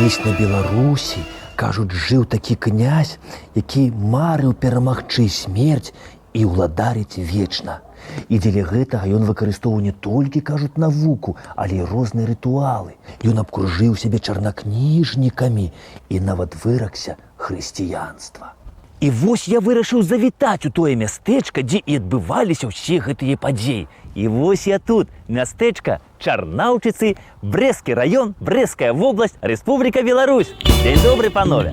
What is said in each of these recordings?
Калісь на Беларусі, кажуць, жыў такі князь, які марыў перамагчы смерць і ўладарыць вечна. І дзеля гэтага ён выкарыстоўваў не толькі, кажуць, навуку, але і розныя рытуалы. Ён абкружыў сябе чарнакніжнікамі і нават выракся хрысціянства. І вось я вырашыў завітаць у тое мястэчка, дзе і адбываліся ўсе гэтыя падзеі. І вось я тут, мястэчка Чарнаўчыцы, Брэсцкі раён, Брэсцкая вобласць, Рэспубліка Беларусь. Дзень добры, панове.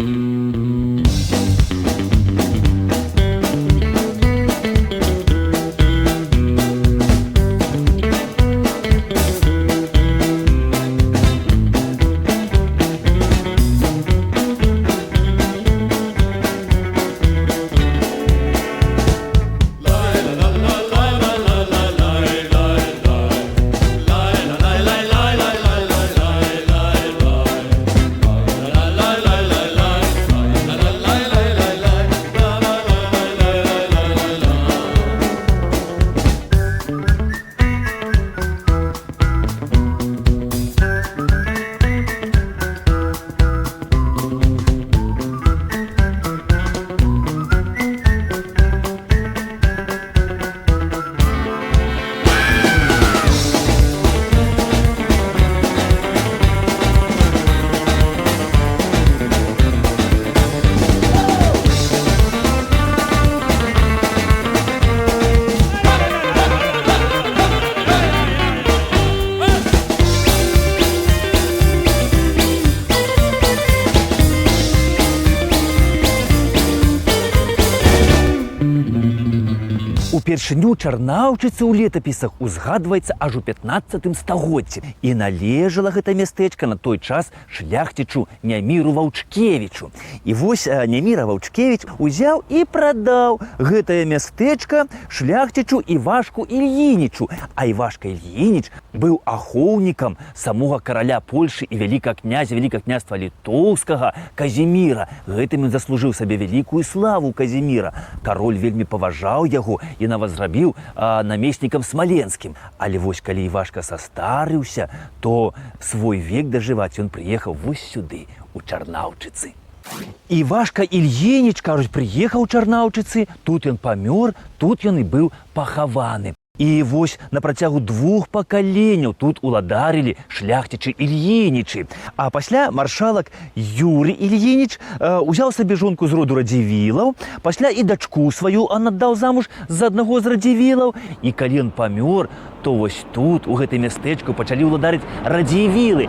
Упершыню Чарнаўчыцы ў летапісах узгадваецца аж у 15 стагоддзі. І належала гэта мястэчка на той час шляхцічу Няміру Ваўчкевічу. І вось Няміра Ваўчкевіч узяў і прадаў гэтае мястэчка шляхцічу Івашку Ільінічу. А Івашка Ільініч быў ахоўнікам самога караля Польшы і вялікага князя Вялікага княства Літоўскага Казіміра. Гэтым ён заслужыў сабе вялікую славу Казіміра. Кароль вельмі паважаў яго і нават зрабіў намеснікам смаленскім. Але вось калі Івашка састарыўся, то свой век дажываць ён прыехаў вось сюды, у Чарнаўчыцы. Івашка Ільініч, кажуць, прыехаў у Чарнаўчыцы, тут ён памёр, тут ён і быў пахаваны. І вось на працягу двух пакаленняў тут уладарылі шляхцічы Ільінічы. А пасля маршалак Юрый Ільініч узяў сабе жонку з роду Радзівілаў, пасля і дачку сваю он аддаў замуж за аднаго з Радзівілаў. І калі ён памёр, то вось тут, у гэтай мястэчку, пачалі ўладарыць Радзівілы.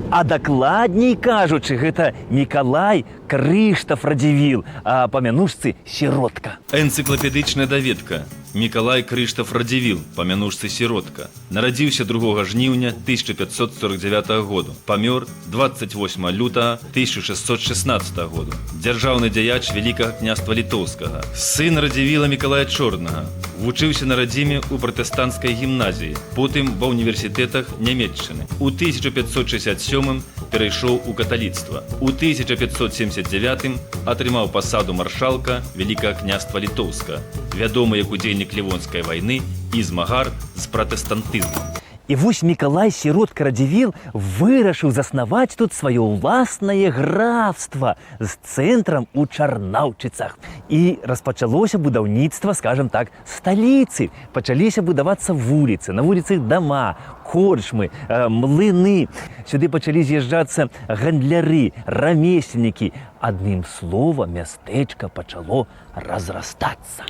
А дакладней кажучы, гэта Мікалай Крыштаф Радзівіл, а па мянушцы Сіротка. Энцыклапедычная даведка. Мікалай Крыштаф Радзівіл, па мянушцы Сіротка. Нарадзіўся 2 жніўня 1549 году. Памёр 28 лютага 1616 году. Дзяржаўны дзяяч Вялікага княства Літоўскага. Сын Радзівіла Мікалая Чорнага. Вучыўся на радзіме ў пратэстанцкай гімназіі, потым ва універсітэтах Нямеччыны. У 1567 перайшоў у каталіцтва. У 1579 атрымаў пасаду маршалка Вялікага княства Літоўскага, вядомы як удзельнік Лівонскай вайны і змагар з пратэстантызмам. І вось Мікалай Сіротка Радзівіл вырашыў заснаваць тут сваё ўласнае графства з цэнтрам у Чарнаўчыцах. І распачалося будаўніцтва, скажам так, сталіцы. Пачаліся будавацца вуліцы, на вуліцах дома, корчмы, млыны. Сюды пачалі з'язджацца гандляры, рамеснікі. Адным словам, мястэчка пачало разрастацца.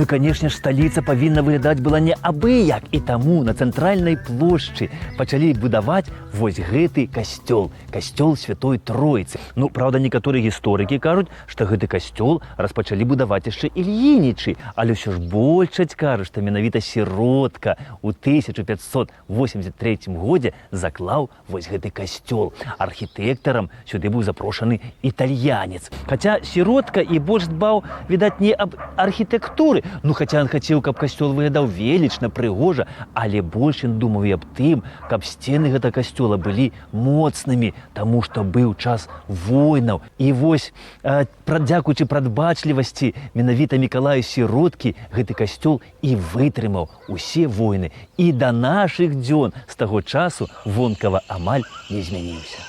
Ну і, канешне ж, сталіца павінна выглядаць была не абыяк, і таму на цэнтральнай плошчы пачалі будаваць вось гэты касцёл, касцёл Святой Тройцы. Ну, праўда, некаторыя гісторыкі кажуць, што гэты касцёл распачалі будаваць яшчэ Ільінічы, але ўсё ж большасць кажа, што менавіта Сіротка ў 1583 годзе заклаў вось гэты касцёл. Архітэктарам сюды быў запрошаны італьянец. Хаця Сіротка і больш дбаў, відаць, не аб архітэктуры. Ну, хаця ён хацеў, каб касцёл выглядаў велічна, прыгожа, але больш ён думаў і аб тым, каб сцены гэта касцёла былі моцнымі, таму што быў час войнаў. І вось, дзякуючы прадбачлівасці менавіта Мікалаю Сіроткі, гэты касцёл і вытрымаў усе войны. І да нашых дзён з таго часу вонкава амаль не змяніўся.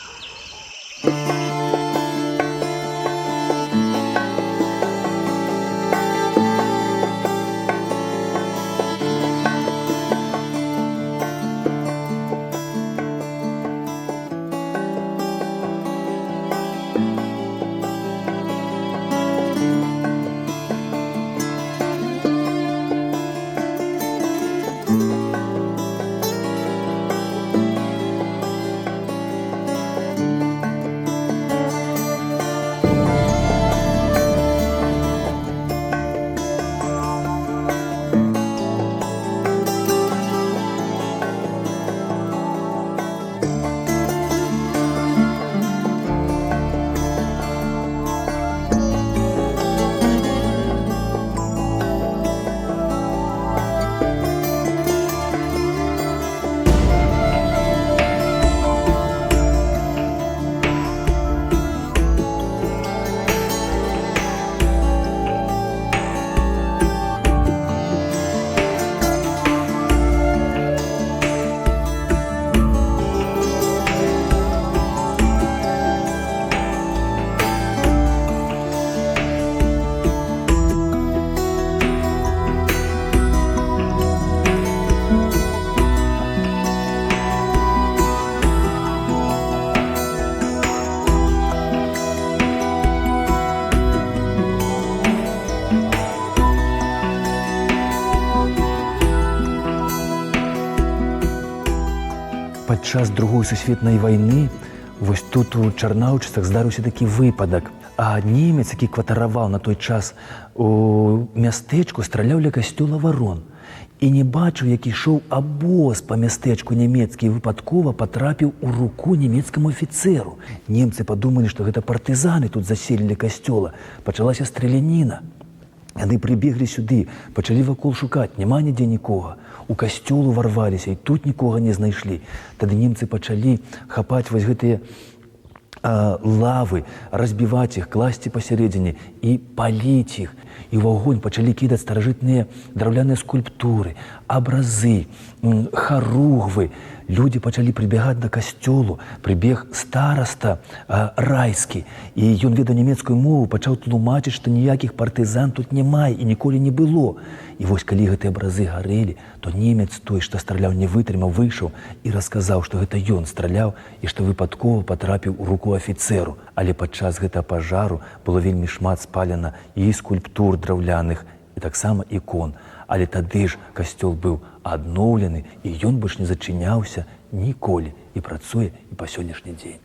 Падчас Другой сусветнай вайны вось тут у Чарнаўчыцах здарыўся такі выпадак. А немец, які кватараваў на той час у мястэчку, страляў ля касцёла варон і не бачыў, як ішоў абоз па мястэчку нямецкі, і выпадкова патрапіў у руку нямецкаму афіцэру. Немцы падумалі, што гэта партызаны тут заселілі касцёла. Пачалася страляніна. Яны прыбеглі сюды, пачалі вакол шукаць, няма нідзе нікога. У касцёл уварваліся і тут нікога не знайшлі. Тады немцы пачалі хапаць вось гэтыя лавы, разбіваць іх, класці пасярэдзіне і паліць іх. І ў агонь пачалі кідаць старажытныя драўляныя скульптуры, абразы, харугвы. Людзі пачалі прыбегаць да касцёлу, прыбег стараста райскі. І ён ведаў нямецкую мову, пачаў тлумачыць, што ніякіх партызан тут няма і ніколі не было. І вось калі гэтыя абразы гарэлі, то немец той, што страляў, не вытрымаў, выйшаў і расказаў, што гэта ён страляў і што выпадкова патрапіў у руку афіцэру. Але падчас гэтага пажару было вельмі шмат спалена і скульптур драўляных, і таксама ікон. Але тады ж касцёл быў адноўлены, і ён больш не зачыняўся ніколі і працуе і па сённяшні дзень.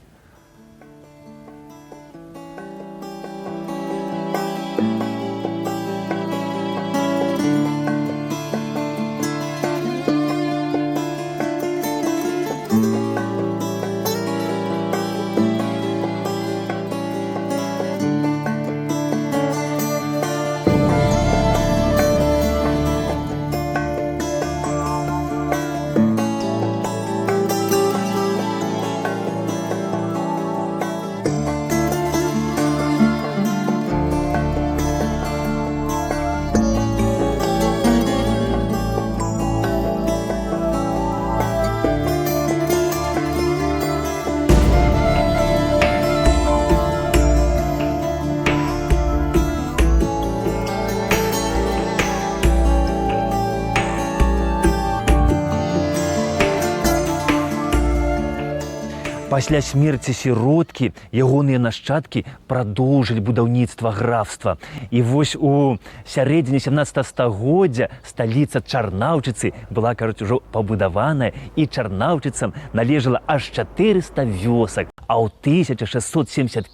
Пасля смерці Сіроткі ягоныя нашчадкі прадоўжылі будаўніцтва графства. І вось у сярэдзіне 17 стагоддзя сталіца Чарнаўчыцы была, кажуць, ужо пабудаваная, і Чарнаўчыцам належала аж 400 вёсак. А ў 1671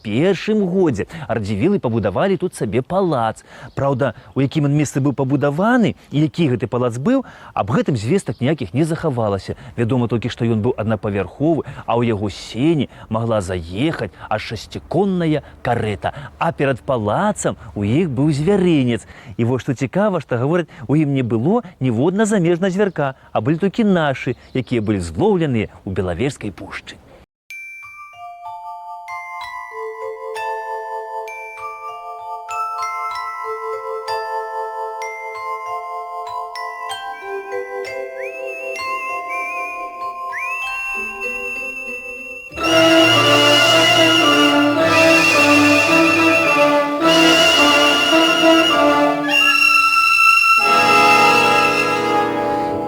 годзе Радзівілы пабудавалі тут сабе палац. Праўда, у якім ён месцы быў пабудаваны і які гэты палац быў, аб гэтым звестак ніякіх не захавалася. Вядома толькі, што ён быў аднапавярховы, а ў яго сені магла заехаць аж шасціконная карета. А перад палацам у іх быў звярынец. І вось што цікава, што гавораць, у ім не было ніводна замежна звярка, а былі толькі нашы, якія былі злоўленыя ў Белавежскай пушчы.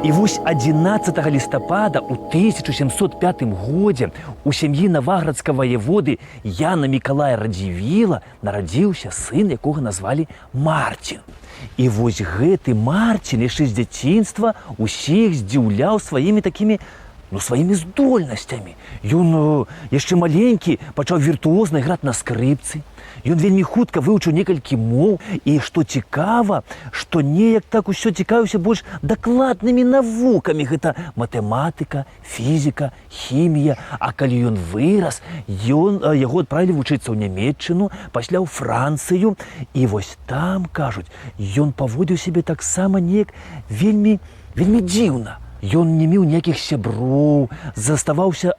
І вось 11 лістапада ў 1705 годзе у сям'і наваградскага ваяводы Яна Мікалая Радзівіла нарадзіўся сын, якога назвалі Марцін. І вось гэты Марцін яшчэ з дзяцінства усіх здзіўляў сваімі такімі, ну, сваімі здольнасцямі. Ён яшчэ маленькі пачаў віртуозна іграць на скрыпцы. Ён вельмі хутка вывучыў некалькі моў, і што цікава, што неяк так усё цікавіўся больш дакладнымі навукамі. Гэта матэматыка, фізіка, хімія. А калі ён вырас, яго адправілі вучыцца ў Нямеччыну, пасля ў Францыю. І вось там, кажуць, ён паводзіў сябе таксама неяк вельмі, вельмі дзіўна. Ён не меў ніякіх сяброў, заставаўся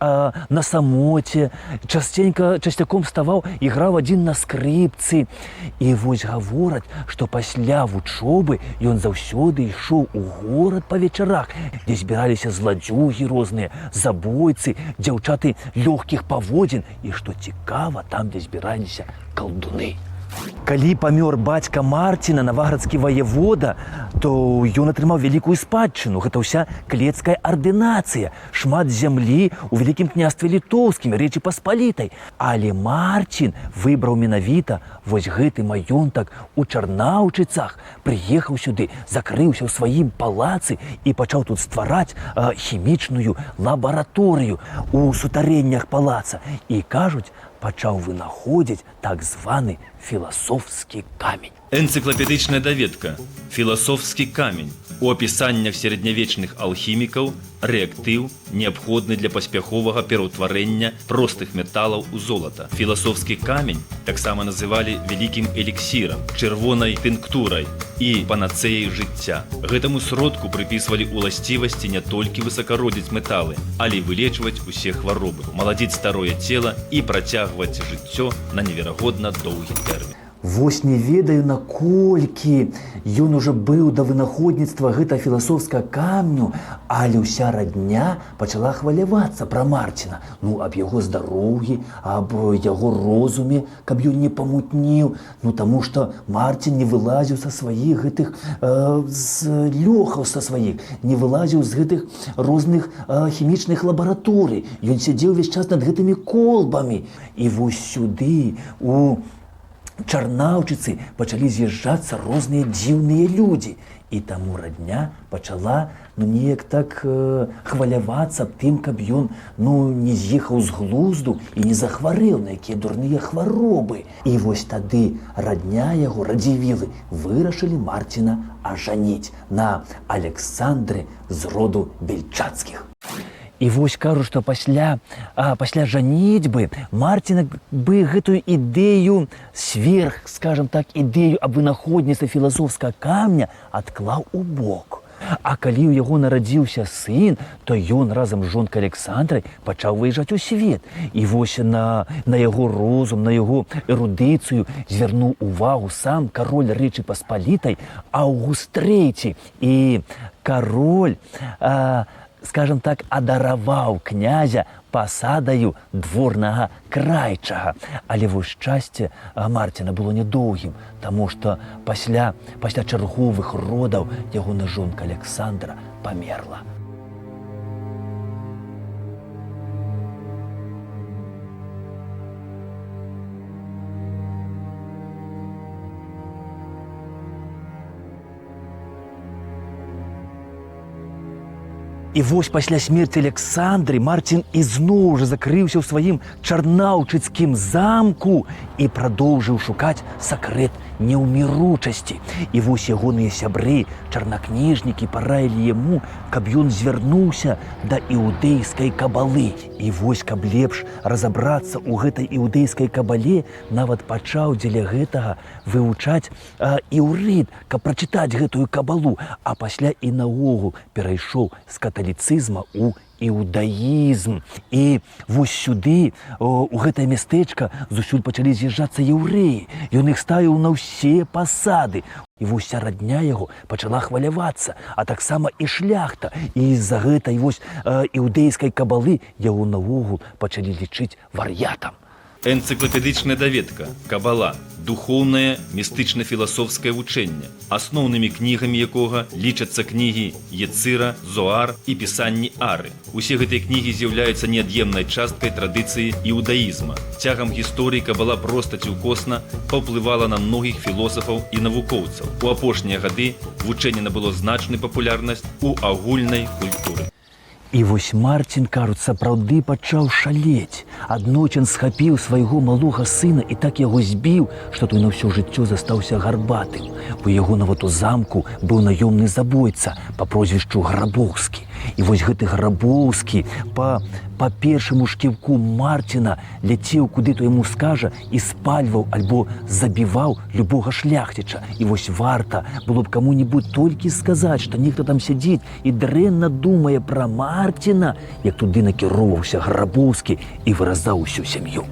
на самоце, часцяком ставаў і граў адзін на скрыпцы. І вось гавораць, што пасля вучобы ён заўсёды ішоў у горад па вечарах, дзе збіраліся зладзюгі розныя, забойцы, дзяўчаты лёгкіх паводзін і, што цікава, там, дзе збіраліся калдуны. Калі памёр бацька Марціна, наваградскі ваявода, то ён атрымаў вялікую спадчыну. Гэта ўся клецкая ардынацыя, шмат зямлі ў Вялікім княстве Літоўскім, Рэчы Паспалітай. Але Марцін выбраў менавіта вось гэты маёнтак у Чарнаўчыцах, прыехаў сюды, закрыўся ў сваім палацы і пачаў тут ствараць хімічную лабараторыю у сутарэннях палаца. І, кажуць, пачаў вынаходзіць так званы філасофскі камень. Энцыклапедычная даведка. Філасофскі камень. У апісаннях сярэднявечных алхімікаў рэактыў, неабходны для паспяховага пераўтварэння простых металаў у золата. Філасофскі камень таксама называлі вялікім эліксірам, чырвонай тынктурай і панацеяй жыцця. Гэтаму сродку прыпісвалі ўласцівасці не толькі высакародзіць металы, але і вылечваць усе хваробы, маладзіць старое цела і працягваць жыццё на неверагодна доўгі тэрмін. Вось не ведаю, наколькі ён уже быў да вынаходніцтва гэта філасофскага камню, але ўся радня пачала хвалявацца пра Марціна, ну, аб яго здароўі, аб яго розуме, каб ён не памутніў, ну, таму што Марцін не вылазіў са сваіх гэтых з лёхаў са сваіх, не вылазіў з гэтых розных хімічных лабараторый. Ён сядзеў увесь час над гэтымі колбамі. І вось сюды, у Чарнаўчыцы, пачалі з'язджацца розныя дзіўныя людзі. І таму радня пачала, ну, неяк так хвалявацца аб тым, каб ён, ну, не з'ехаў з глузду і не захварэў на якія дурныя хваробы. І вось тады радня яго, Радзівілы, вырашылі Марціна ажаніць на Александры з роду Бельчацкіх. І вось кажу, што пасля жаніцьбы Марціна бы гэтую ідэю сверх, скажем так, ідэю аб вынаходніцтве філасофскага камня адклаў у бок. А калі ў яго нарадзіўся сын, то ён разам з жонкай Александрай пачаў выязджаць у свет. І вось на яго розум, на яго эрудыцыю звярнуў увагу сам кароль Рэчы Паспалітай Аўгуст Трэці. І кароль, скажем так, адараваў князя пасадаю дворнага крайчага. Але вось шчасце Марціна было нядоўгім, таму што пасля чарговых родаў ягоная жонка Александра памерла. І вось пасля смерці Александры Марцін ізноў жа закрыўся ў сваім чарнаўчыцкім замку і прадоўжыў шукаць сакрэт неўміручасці. І вось ягоныя сябры, чарнакніжнікі, параілі яму, каб ён звярнуўся да іудэйскай кабалы. І вось, каб лепш разабрацца ў гэтай іудэйскай кабале, нават пачаў дзеля гэтага вывучаць іўрыт, каб прачытаць гэтую кабалу, а пасля і наогул перайшоў з каталіцызма ў іудаізм. І вось сюды, у гэтае мястэчка, зусюль пачалі з'язджацца яўрэі. Ён іх ставіў на ўсе пасады. І вось уся радня яго пачала хвалявацца, а таксама і шляхта. І з-за гэтай вось іудэйскай кабалы яго наогул пачалі лічыць вар'ятам. Энцыклапедычная даведка. Кабала — духоўнае містычна-філасофскае вучэнне, асноўнымі кнігамі якога лічацца кнігі Ецыра, Зоар і пісанні Ары. Усе гэтыя кнігі з'яўляюцца неад'емнай часткай традыцыі іудаізма. Цягам гісторыі кабала проста ці ўкосна паўплывала на многіх філосафаў і навукоўцаў. У апошнія гады вучэнне набыло значную папулярнасць у агульнай культуры. І вось Марцін, кажуць, сапраўды пачаў шалець. Аднойчы схапіў свайго малога сына і так яго збіў, што той на ўсё жыццё застаўся гарбатым. У яго нават у замку быў наёмны забойца па прозвішчу Грабоўскі. І вось гэты Грабоўскі па першаму ж кіўку Марціна ляцеў, куды той яму скажа, і спальваў альбо забіваў любога шляхціча. І вось варта было б каму-небудзь толькі сказаць, што нехта там сядзіць і дрэнна думае пра Марціна, як туды накіроўваўся Грабоўскі і выразаў усю сям'ю.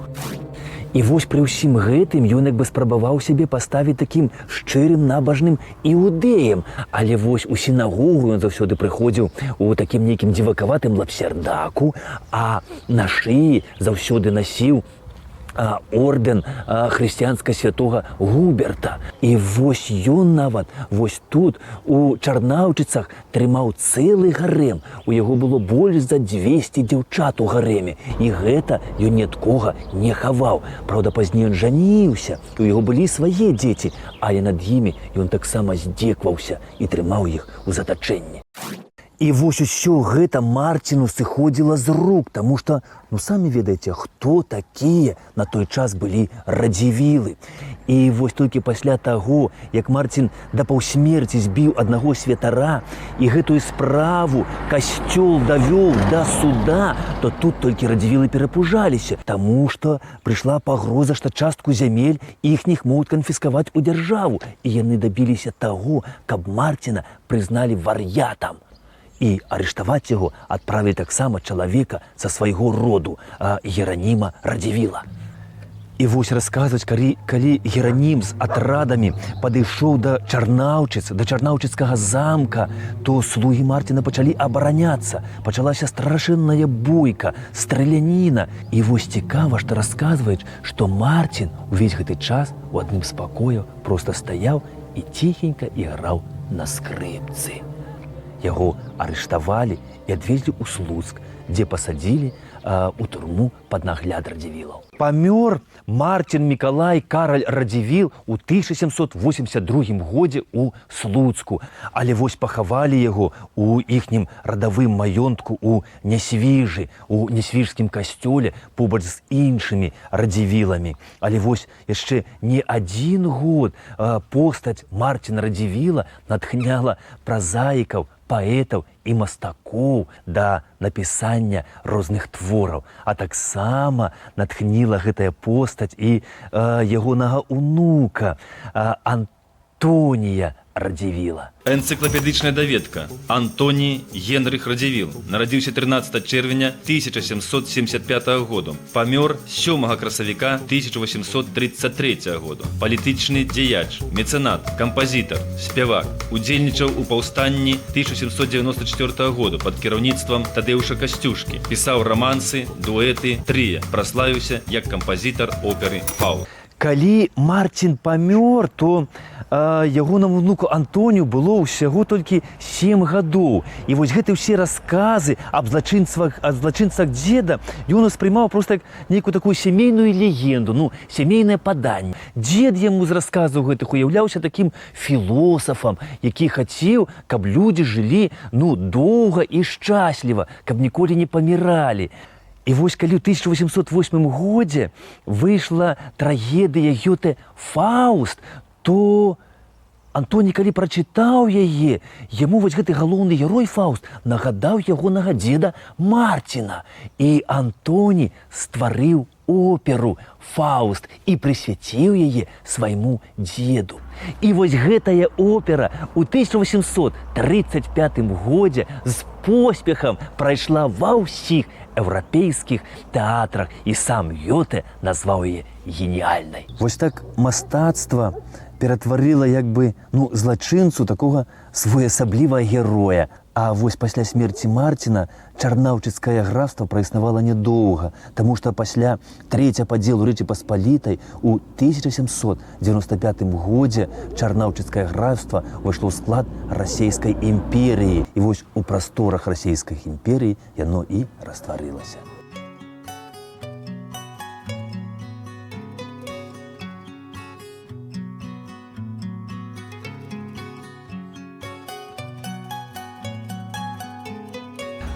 І вось пры ўсім гэтым ён як бы спрабаваў сябе паставіць такім шчырым набажным іудэем. Але вось у сінагогу ён заўсёды прыходзіў у такім нейкім дзівакаватым лапсярдаку, а на шыі заўсёды насіў ордэн хрысціянска святога Губерта. І вось ён нават вось тут, у Чарнаўчыцах, трымаў цэлы гарэм. У яго было больш за 200 дзяўчат у гарэме. І гэта ён ні ад кога не хаваў. Праўда, пазней ён жаніўся, і у яго былі свае дзеці, але над імі ён таксама здзекваўся і трымаў іх у затачэнні. І вось усё гэта Марціну сыходзіла з рук, таму што, ну, самі ведаеце, хто такія на той час былі Радзівілы. І вось толькі пасля таго, як Марцін да паўсмерці збіў аднаго святара і гэтую справу касцёл давёў да суда, то тут толькі Радзівілы перапужаліся, таму што прыйшла пагроза, што частку зямель іхніх могуць канфіскаваць у дзяржаву. І яны дабіліся таго, каб Марціна прызналі вар'ятам і арыштаваць яго адправілі таксама чалавека са свайго роду, Гераніма Радзівіла. І вось расказваць, калі Геранім з атрадамі падышоў да Чарнаўчыц, да чарнаўчыцкага замка, то слугі Марціна пачалі абараняцца. Пачалася страшэнная бойка, страляніна. І вось цікава, што расказваюць, што Марцін увесь гэты час у адным з пакояў проста стаяў і ціхенька іграў на скрыпцы. Яго арыштавалі і адвезлі ў Слуцк, дзе пасадзілі у турму пад нагляд Радзівілаў. Памёр Марцін Мікалай Караль Радзівіл у 1782 годзе ў Слуцку, але вось пахавалі яго ў іхнім радавым маёнтку у Нясвіжы, у нясвіжскім касцёле побач з іншымі Радзівіламі. Але вось яшчэ не адзін год постаць Марціна Радзівіла натхняла празаікаў, паэтаў і мастакоў да напісання розных твораў, а таксама натхніла гэтая постаць і ягонага унука Антонія Радзівіла. Энцыклапедычная даведка. Антоній Генрых Радзівіл нарадзіўся 13 чэрвеня 1775 году. Памёр 7 красавіка 1833 году. Палітычны дзеяч, мецэнат, кампазітар, спявак. Удзельнічаў у паўстанні 1794 году пад кіраўніцтвам Тадэуша Касцюшкі. Пісаў рамансы, дуэты, трыя. Праславіўся як кампазітар оперы «Фауст». Калі Марцін памёр, то ягонаму внуку Антонію было ўсяго толькі 7 гадоў. І вось гэты ўсе расказы аб злачынцах дзеда ён успрымаў проста як нейкую такую сямейную легенду, ну, сямейнае паданне. Дзед яму з расказаў гэтых уяўляўся такім філосафам, які хацеў, каб людзі жылі, ну, доўга і шчасліва, каб ніколі не паміралі. І вось калі ў 1808 годзе выйшла трагедыя Гёте «Фауст», то Антоні, калі прачытаў яе, яму вось гэты галоўны герой Фауст нагадаў ягонага дзеда Марціна. І Антоні стварыў оперу «Фауст» і прысвяціў яе свайму дзеду. І вось гэтая опера ў 1835 годзе з поспехам прайшла ва ўсіх еўрапейскіх тэатрах, і сам Гёте назваў яе геніяльнай. Вось так мастацтва ператварыла як бы, ну, злачынцу такога своеасаблівага героя. А вось пасля смерці Марціна Чарнаўчыцкае графства праіснавала нядоўга, таму што пасля трэцяга падзелу Рэчы Паспалітай у 1795 годзе Чарнаўчыцкае графства ўвайшло ў склад Расійскай імперыі. І вось у прасторах Расійскай імперыі яно і растварылася.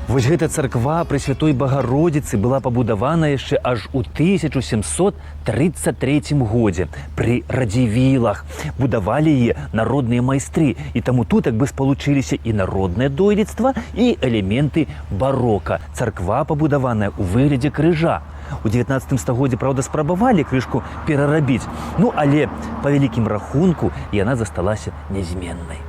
Вось гэта царква Пресвятой Багародзіцы была пабудавана яшчэ аж у 1733 годзе пры Радзівілах. Будавалі яе народныя майстры, і таму тут як бы спалучыліся і народнае дойлідства, і элементы барока. Царква пабудаваная ў выглядзе крыжа. У 19 стагоддзі, праўда, спрабавалі крышку перарабіць, ну, але па вялікім рахунку яна засталася нязменнай.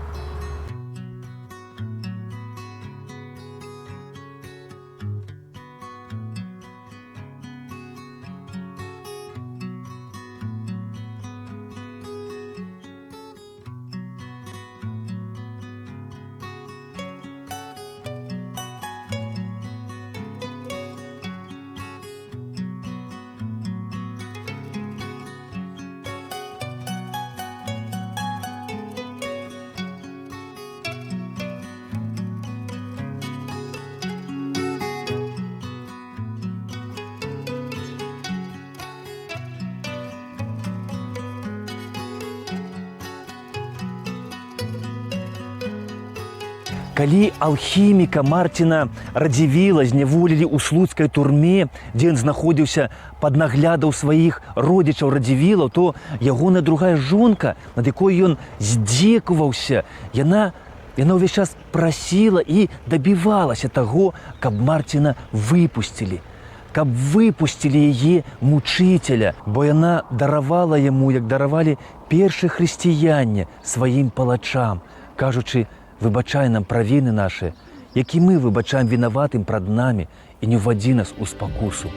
Калі алхіміка Марціна Радзівіла зняволілі ў слуцкай турме, дзе ён знаходзіўся пад наглядам сваіх родзічаў Радзівілаў, то ягоная другая жонка, над якой ён здзекаваўся, яна ўвесь час прасіла і дабівалася таго, каб Марціна выпусцілі, каб выпусцілі яе мучыцеля, бо яна даравала яму, як даравалі першыя хрысціяне сваім палачам, кажучы: «Выбачай нам правіны нашы, які мы выбачаем вінаватым прад намі, і не ўвадзі нас у спакусу,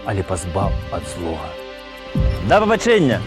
але пазбаў ад злога». Да пабачэння!